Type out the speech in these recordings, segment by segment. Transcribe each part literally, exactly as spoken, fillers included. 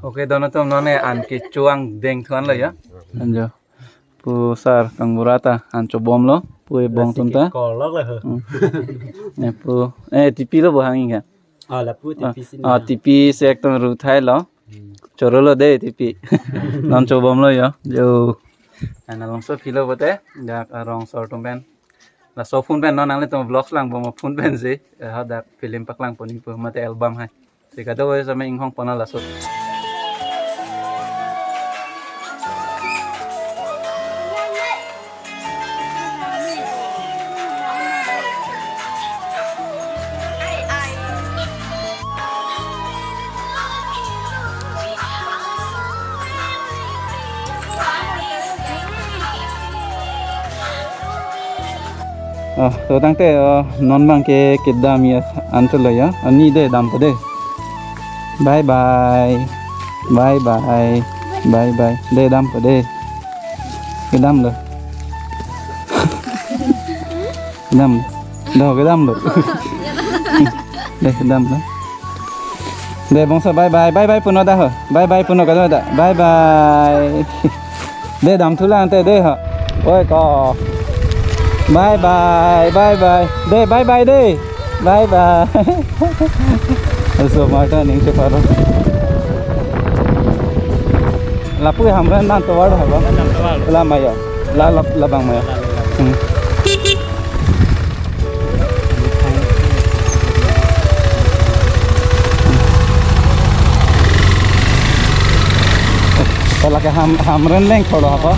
Okay, don atum, non ne an kecho angdeng thu-an lo ya. Anjo. Pu sar kangbura ta an chobomlo, pu ebong atum ta. Kolok lo. Hmm. Ne pu, eh, tipi lo bo hanging ka. Ah, lapu tipi sini. Ah, tipi si ekdom ruthai lo. Hmm. Choro lo de tipi. Non chobomlo yo. Jo. Ana longso philo pote, dak, ah, rong sor atum pen. Laso phone pen non nanglitum vlogs langbom phone pen si. Eh, hadak film paklang pon-ik pu mate album hai. Si kadokave same inghong pon laso. Oh, to tangte, oh, non abang ke kedam ya, anchot lo ya. Ani de dampo de. Bye bye. Bye bye. Bye bye. De dampo de. Kedam lo. Kedam. Do kedam lo. De kedam lo. De bangso bye bye. Bye bye punon da ho. Bye bye punon kado da. Bye bye. De dam thulang te de ho. Oi ko. Bye bye, bye bye. De bye bye de. Bye bye. Aso marta ning cheparo. Lapu Hamren dam tovar ha ba? Dam tovar. La ma ya. La, la, labang ma ya. Hmm. Kalau ke Ham, Hamren leng kalau apa?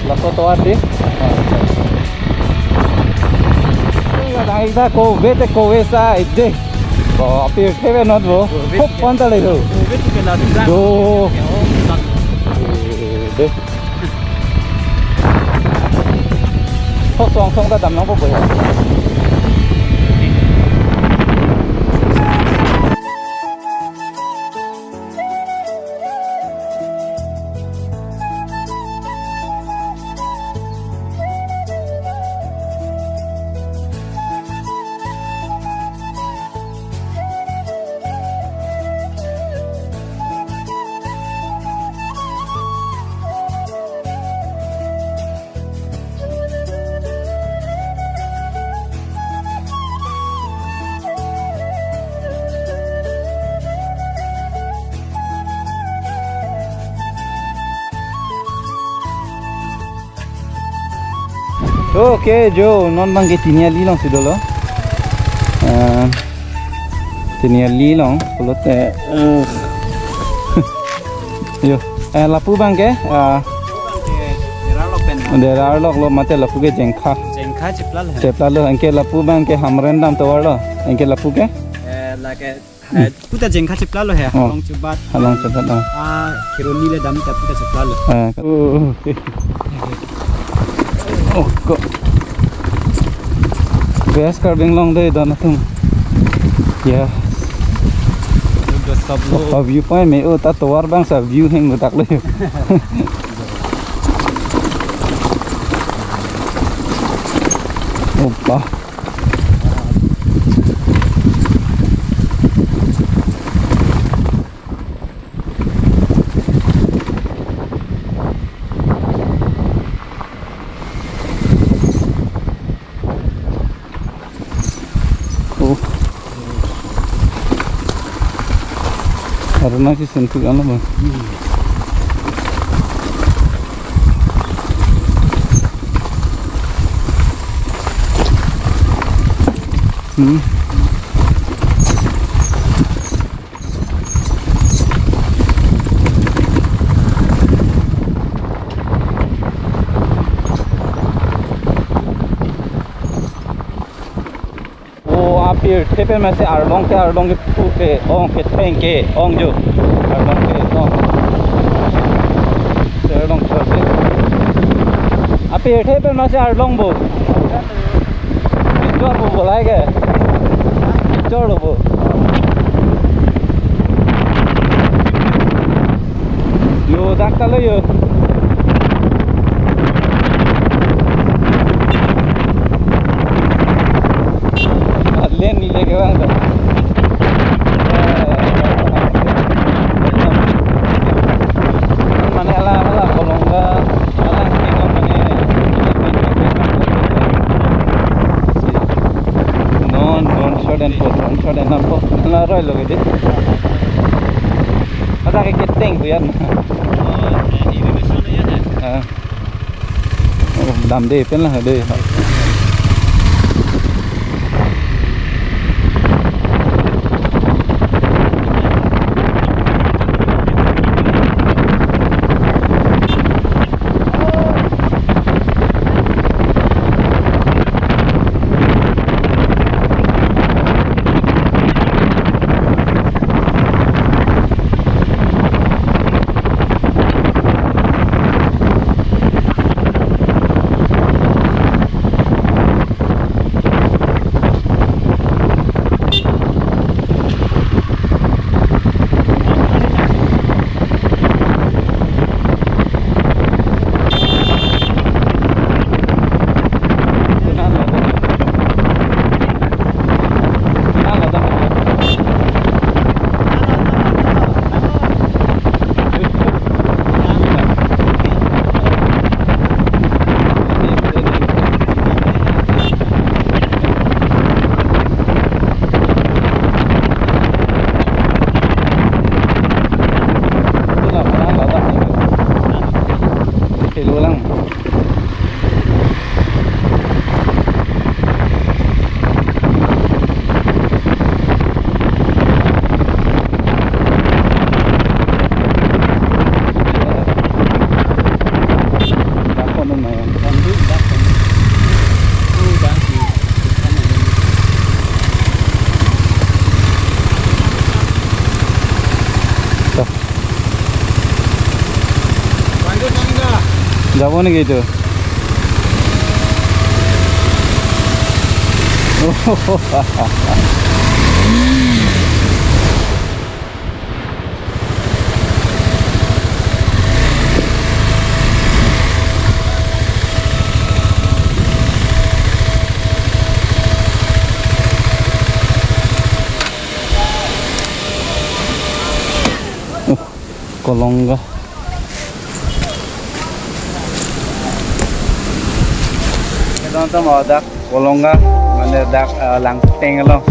Laso tovar di. Dai da ko vete ko vesa ide. Ko apir theve not bo. Hop pon ta le do. Do. De. Kosong song ta dam nangpo bo ya. Okay, jo, non abang ke Tiniali along si dolo. Eh, Tiniali along, pulote, eh, yo, eh, lapu abang ke, ah, Dera arlok pen. Dera arlok lo mate lapu ke Jengkha. Jengkha chepla lo. Chepla lo, anke lapu abang ke Hamren dam tovar lo, anke lapu ke? Eh, lake, eh, puta Jengkha chepla lo he, oh. Halong Chubat. Halong Chubat, oh. Ah, Kheroni le dam ta puta chepla lo. Ah, oh, okay. Oh, ko. Best Karbi Anglong de don atum. Ya. Udah stop lo. Oh, view point me, oh, ta tovar abang sa view heng bedak lo. Opa. Oh. Aruna si sentu ano ba? Hmm. O apirthe pen masi arlong ke, arlong ke pu ke ong, ketheng ke ong jo. Arlong ke ong. Arlong ke. Apirthe pen masi arlong bo. Kejor bo bolai ke. Kejor lo bo. Yo, dak ta lo yo. Alen nile ke bang ta. Keteng ko yan. Oh, eh, ini bisa na yan, eh? Ah. Oh, damde pen la de. যাব নেকি এইটো? Oh, Kolonga. Kedon to mo dak Kolonga, mane dak, eh, Langteng along.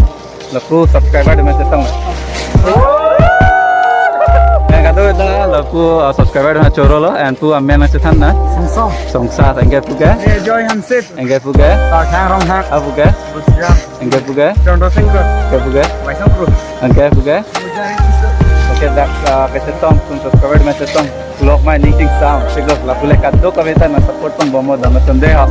Lapu subscriber atum chetong. Yang kado dak lapu, eh, subscriber atum choro lo, and pu amen nangchethan na. Songsa. Songsa, anke pu ke? Eh, Joy Hansit. Anke pu ke? Sarthang Ronghang. Apu ke? Busjam. Anke pu ke? Chandra Singh. Anke pu ke? Waisong Kru. Anke pu ke? Mujahid Yusuf. Anke dak, ah, kachetong, tum subscriber atum chetong. Vlog mai ning ting sam, siglo lapu le kadokave ta nang support ponbom mo dam atum dei ho.